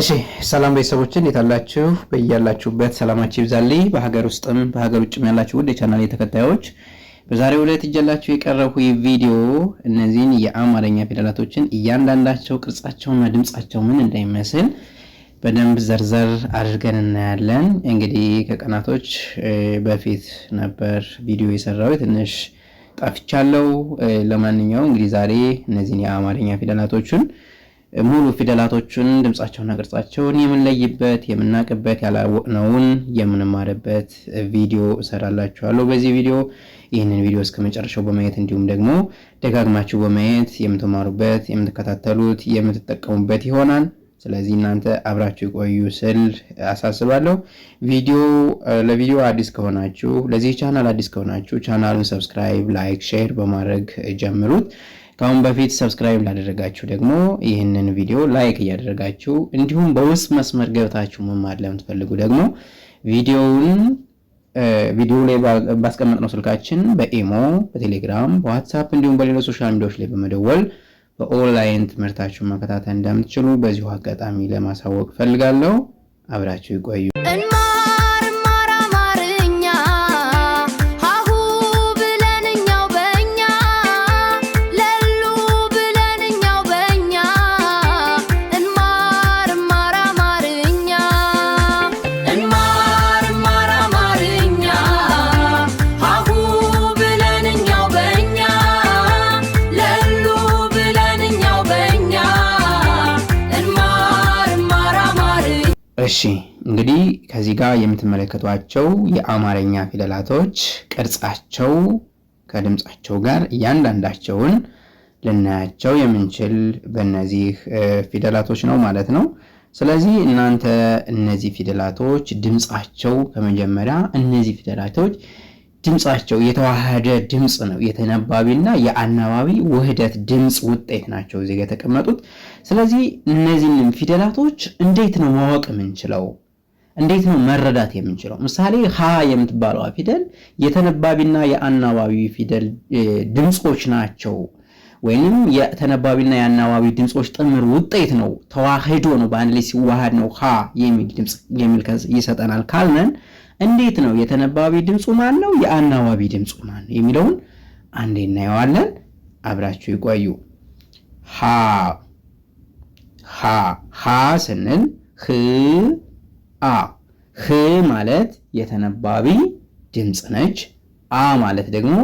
እሺ ሰላም ቤተሰቦች፣ እንዴት አላችሁ? በያላችሁበት ሰላማችሁ ይብዛልኝ። በሀገር ውስጥም በሀገር ውጭም ያላችሁ ውድ የቻናሌ ተከታዮች፣ በዛሬው ዕለት ይዤላችሁ የቀረብኩ ቪዲዮ እነዚህን የአማርኛ ፊደላቶችን እያንዳንዳቸው ቅርጻቸውና ድምጻቸው ምን እንደሚመስል በደንብ ዘርዘር አድርገን እናያለን። እንግዲህ ከቀናቶች በፊት ነበር ቪዲዮ የሰራው፣ ትንሽ ጠፍቻለሁ። ለማንኛውም እንግዲህ ዛሬ እነዚህን የአማርኛ ፊደላቶችን፣ ሙሉ ፊደላቶቹን ድምጻቸውና ቅርጻቸውን የምንለይበት፣ የምናውቅበት፣ ያላወቅነውን የምንማርበት ቪዲዮ እሰራላችኋለሁ። በዚህ ቪዲዮ ይህንን ቪዲዮ እስከ መጨረሻው በማየት እንዲሁም ደግሞ ደጋግማችሁ በማየት የምትማሩበት፣ የምትከታተሉት፣ የምትጠቀሙበት ይሆናል። ስለዚህ እናንተ አብራችሁ ቆዩ ስል አሳስባለሁ። ቪዲዮ ለቪዲዮ አዲስ ከሆናችሁ፣ ለዚህ ቻናል አዲስ ከሆናችሁ ቻናሉን subscribe፣ like፣ share በማድረግ ጀምሩት። ከአሁን በፊት subscribe ላደረጋችሁ ደግሞ ይህንን ቪዲዮ like እያደረጋችሁ፣ እንዲሁም በውስጥ መስመር ገብታችሁ መማር ለምትፈልጉ ደግሞ ቪዲዮውን ቪዲዮ ላይ ባስቀመጥነው ስልካችን በኢሞ፣ በቴሌግራም፣ በዋትሳፕ እንዲሁም በሌሎች social media ዎች ላይ በመደወል በኦንላይን ትምህርታችሁን መከታተል እንደምትችሉ በዚሁ አጋጣሚ ለማሳወቅ እፈልጋለሁ። አብራችሁ ይቆዩ። እንማር እንማር አማርኛ፣ ሀሁ ብለን እኛው በእኛ፣ ለሉ ብለን እኛው በእኛ፣ እንማር እንማር አማርኛ፣ እንማር እንማር አማርኛ፣ ሀሁ ብለን እኛው በእኛ፣ ለሉ ብለን እኛው በእኛ፣ እንማር እንማር አማርኛ። እሺ፣ እንግዲህ ከዚህ ጋር የምትመለከቷቸው የአማርኛ ፊደላቶች ቅርጻቸው ከድምጻቸው ጋር እያንዳንዳቸውን ልናያቸው የምንችል በእነዚህ ፊደላቶች ነው ማለት ነው። ስለዚህ እናንተ እነዚህ ፊደላቶች ድምጻቸው፣ ከመጀመሪያ እነዚህ ፊደላቶች ድምጻቸው የተዋሃደ ድምፅ ነው። የተነባቢና የአናባቢ ውህደት ድምፅ ውጤት ናቸው እዚህ ጋር የተቀመጡት። ስለዚህ እነዚህንም ፊደላቶች እንዴት ነው ማወቅ የምንችለው? እንዴት ነው መረዳት የምንችለው? ምሳሌ ሀ የምትባለዋ ፊደል የተነባቢና የአናባቢ ፊደል ድምፆች ናቸው፣ ወይንም የተነባቢና የአናባቢ ድምፆች ጥምር ውጤት ነው። ተዋህዶ ነው፣ በአንድ ላይ ሲዋሃድ ነው ሀ የሚል ድምፅ የሚል ይሰጠናል ካልነን፣ እንዴት ነው የተነባቢ ድምፁ ማን ነው፣ የአናባቢ ድምፁ ማን ነው የሚለውን አንዴ እናየዋለን። አብራችሁ ይቆዩ። ሀ፣ ሀ፣ ሀ ስንል ህ አ፣ ህ ማለት የተነባቢ ድምፅ ነች። አ ማለት ደግሞ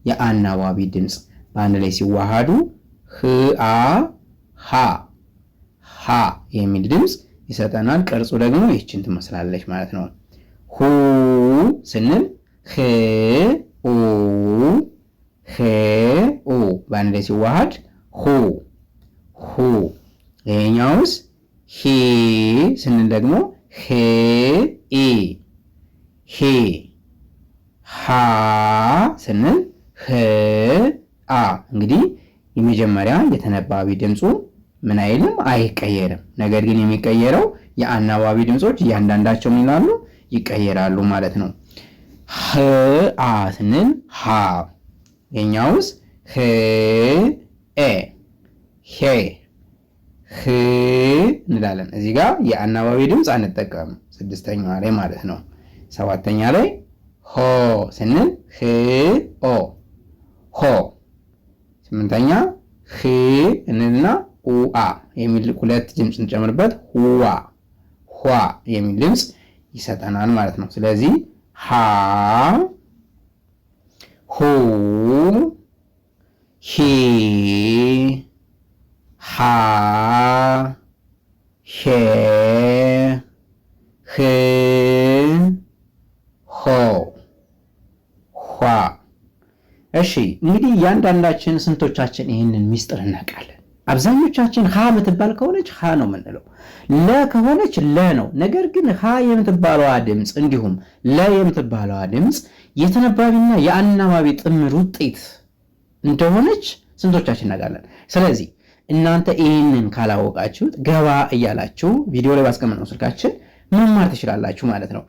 የአናባቢ ድምፅ፣ በአንድ ላይ ሲዋሃዱ ህ አ ሀ፣ ሀ የሚል ድምፅ ይሰጠናል። ቅርጹ ደግሞ ይህችን ትመስላለች ማለት ነው። ሁ ስንል ህ ኡ፣ ህ ኡ፣ በአንድ ላይ ሲዋሃድ ሁ፣ ሁ። ይሄኛውስ ሂ ስንል ደግሞ ሄ ኢ፣ ሄ። ሃ ስንል ህ አ። እንግዲህ የመጀመሪያ የተነባቢ ድምፁ ምን አይልም፣ አይቀየርም። ነገር ግን የሚቀየረው የአናባቢ ድምፆች እያንዳንዳቸው ምን ይላሉ? ይቀየራሉ ማለት ነው። ህ አ ስንል ሃ። የኛውስ ህ ኤ፣ ሄ፣ ህ እንላለን። እዚህ ጋር የአናባቢ ድምፅ አንጠቀምም፣ ስድስተኛዋ ላይ ማለት ነው። ሰባተኛ ላይ ሆ ስንል ህ ኦ፣ ሆ። ስምንተኛ ህ እንልና ኡአ የሚል ሁለት ድምፅ እንጨምርበት፣ ሁዋ፣ ኋ የሚል ድምፅ ይሰጠናል ማለት ነው። ስለዚህ ሀ፣ ሁ፣ ሂ፣ ሃ፣ ሄ፣ ህ፣ ሆ፣ ኋ። እሺ፣ እንግዲህ እያንዳንዳችን ስንቶቻችን ይህንን ሚስጥር እናውቃለን? አብዛኞቻችን ሀ የምትባል ከሆነች ሀ ነው የምንለው፣ ለ ከሆነች ለ ነው። ነገር ግን ሀ የምትባለዋ ድምፅ እንዲሁም ለ የምትባለዋ ድምፅ የተነባቢና የአናባቢ ጥምር ውጤት እንደሆነች ስንቶቻችን እናውቃለን? ስለዚህ እናንተ ይህንን ካላወቃችሁት ገባ እያላችሁ ቪዲዮ ላይ ባስቀመጥነው ስልካችን መማር ትችላላችሁ ማለት ነው።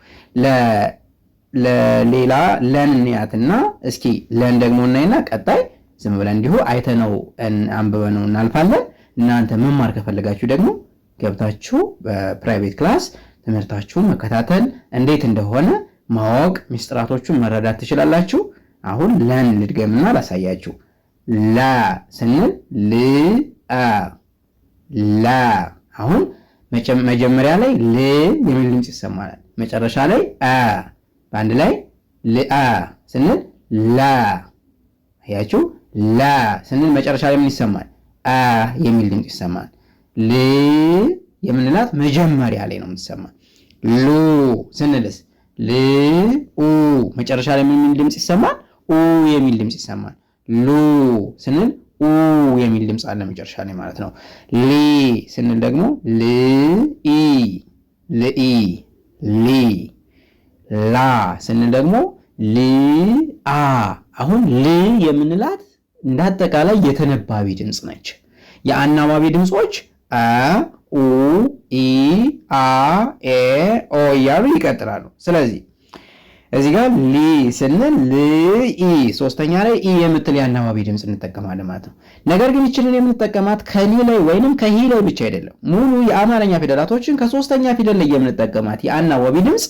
ለሌላ ለን እንያትና እስኪ ለን ደግሞ እናይና ቀጣይ ዝም ብለን እንዲሁ አይተነው አንብበነው እናልፋለን። እናንተ መማር ከፈለጋችሁ ደግሞ ገብታችሁ በ private class ትምህርታችሁን መከታተል እንዴት እንደሆነ ማወቅ ሚስጥራቶቹን መረዳት ትችላላችሁ። አሁን ለን ልድገምና ላሳያችሁ። ላ ስንል ል አ ላ። አሁን መጀመሪያ ላይ ል የሚል ድምፅ ይሰማናል። መጨረሻ ላይ አ፣ በአንድ ላይ ልአ ስንል ላ። አያችሁ፣ ላ ስንል መጨረሻ ላይ ምን ይሰማል? አ የሚል ድምፅ ይሰማል። ል የምንላት መጀመሪያ ላይ ነው የምትሰማ። ሉ ስንልስ ል ኡ፣ መጨረሻ ላይ ምን የሚል ድምፅ ይሰማል? ኡ የሚል ድምፅ ይሰማል። ሉ ስንል ኡ የሚል ድምፅ አለ መጨረሻ ላይ ማለት ነው። ሊ ስንል ደግሞ ል ኢ ልኢ ሊ። ላ ስንል ደግሞ ል አ። አሁን ል የምንላት እንዳጠቃላይ የተነባቢ ድምፅ ነች። የአናባቢ ድምፆች አ፣ ኡ፣ ኢ፣ አ፣ ኤ፣ ኦ እያሉ ይቀጥላሉ። ስለዚህ እዚህ ጋር ሊ ስንል ል ኢ፣ ሶስተኛ ላይ ኢ የምትል የአናባቢ ድምፅ እንጠቀማለን ማለት ነው። ነገር ግን ይችንን የምንጠቀማት ከሊ ላይ ወይንም ከሂ ላይ ብቻ አይደለም። ሙሉ የአማርኛ ፊደላቶችን ከሶስተኛ ፊደል ላይ የምንጠቀማት የአናባቢ ድምፅ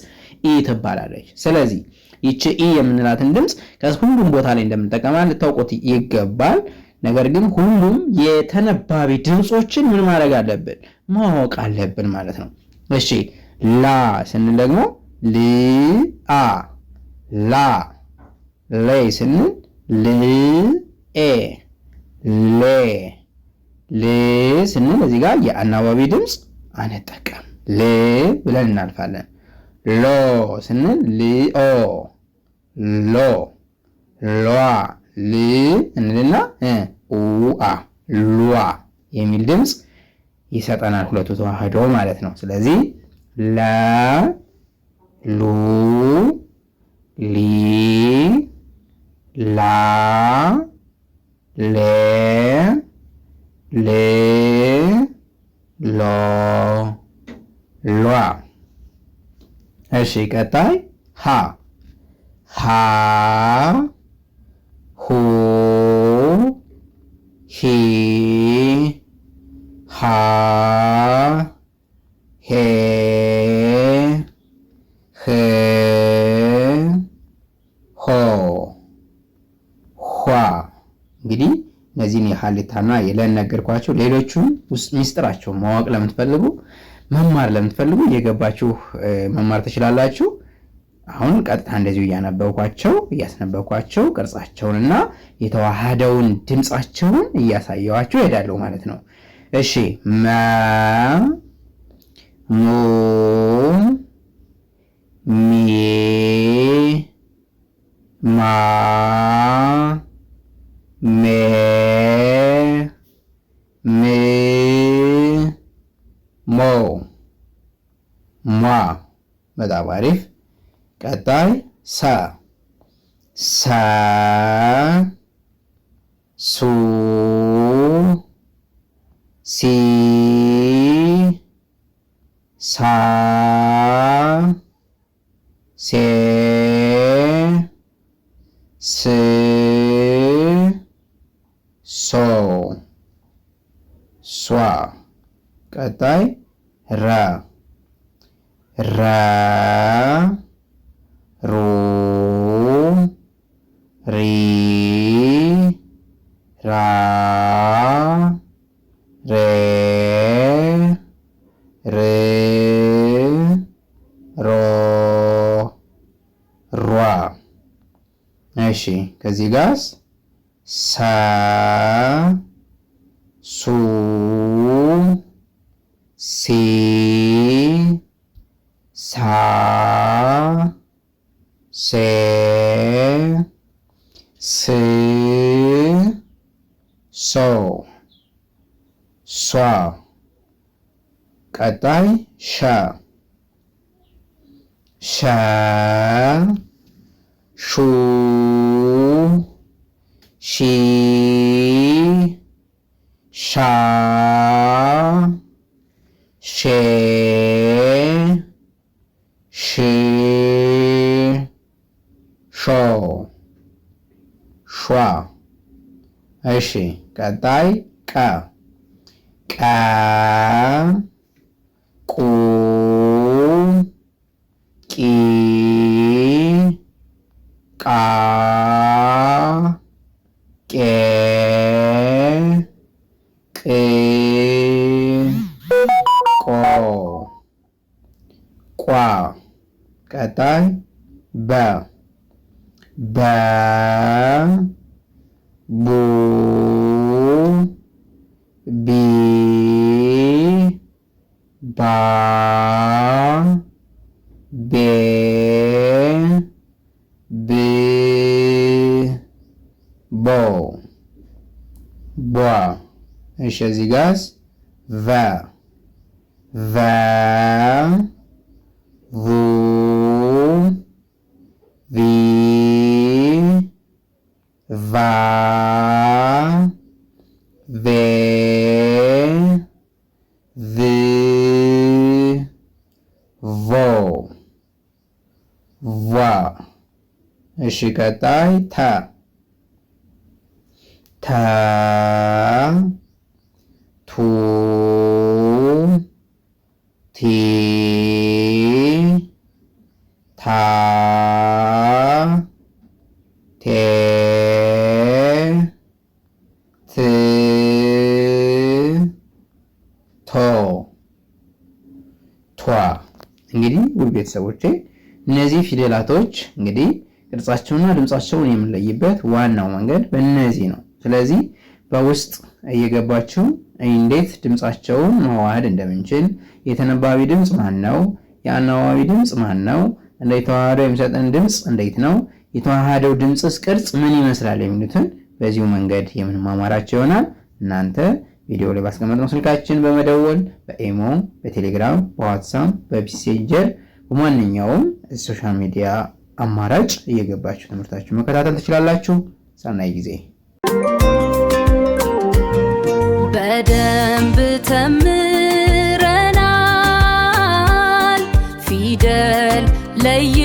ኢ ትባላለች። ስለዚህ ይቺ ኢ የምንላትን ድምፅ ከሁሉም ቦታ ላይ እንደምንጠቀማት ልታውቁት ይገባል። ነገር ግን ሁሉም የተነባቢ ድምፆችን ምን ማድረግ አለብን? ማወቅ አለብን ማለት ነው። እሺ ላ ስንል ደግሞ ል አ ላ። ሌ ስንል ል ኤ ሌ። ል ስንል እዚህ ጋር የአናባቢ ድምፅ አንጠቀም፣ ል ብለን እናልፋለን። ሎ ስንል ልኦ ሎ ሏ ል እንልና ኡአ ሏ የሚል ድምፅ ይሰጠናል። ሁለቱ ተዋህዶ ማለት ነው። ስለዚህ ላ ሉ ሊ ላ ሌ ል ሎ ሏ። እሺ ቀጣይ ሀ ሃ ሁ ሂ ሃ ሄ ህ ሆ ኋ። እንግዲህ እነዚህን የሀሌታና የለን ነገርኳቸው። ሌሎቹን ውስጥ ሚስጥራቸውን ማወቅ ለምትፈልጉ መማር ለምትፈልጉ እየገባችሁ መማር ትችላላችሁ። አሁን ቀጥታ እንደዚሁ እያነበብኳቸው እያስነበብኳቸው ቅርጻቸውንና የተዋሃደውን ድምፃቸውን እያሳየኋቸው እሄዳለሁ ማለት ነው። እሺ መ ሙ ሚ ማ ሜ ም ሞ ሟ። በጣም አሪፍ። ቀጣይ ሰ ሰ ሱ ሲ ሳ ሴ ስ ሶ ሷ። ቀጣይ ረ ረ ሩ ሪ ራ ሬ ር ሮ ሯ። እሺ ከዚህ ጋርስ ሰ ሱ ሲ ሳ ሴ ስ ሶ ሷ። ቀጣይ ሸ ሸ ሹ ሺ ሻ ሼ ሽ ሾ ሿ። እሺ ቀጣይ ቀ ቀ ቁ ቂ ቃ ቄ ቅ ቆ ቋ። ቀጣይ በ በ ቡ ቢ ባ ቤ ብ ቦ ቧ። እሺ እዚህ ጋስ ቨ ቨ ቩ ቪ ቫ ቬ ቭ ቮ ቫ። እሺ ቀጣይ ተ ተ ቱ ቲ ታ ቴ ት ቶ ቷ። እንግዲህ ውድ ቤተሰቦቼ እነዚህ ፊደላቶች እንግዲህ ቅርጻቸውና ድምጻቸውን የምንለይበት ዋናው መንገድ በእነዚህ ነው። ስለዚህ በውስጥ እየገባችሁ እንዴት ድምጻቸውን መዋሃድ እንደምንችል፣ የተነባቢ ድምፅ ማን ነው፣ የአናባቢ ድምፅ ማን ነው፣ እንደ የተዋሃደው የሚሰጠን ድምፅ እንዴት ነው፣ የተዋሃደው ድምፅስ ቅርጽ ምን ይመስላል የሚሉትን በዚሁ መንገድ የምንማማራቸው ይሆናል። እናንተ ቪዲዮ ላይ ባስቀመጥነው ስልካችን በመደወል በኢሞ፣ በቴሌግራም፣ በዋትሳፕ፣ በሜሴንጀር በማንኛውም social media አማራጭ እየገባችሁ ትምህርታችሁ መከታተል ትችላላችሁ። ሰናይ ጊዜ። በደንብ ተምረናል፣ ፊደል ለይ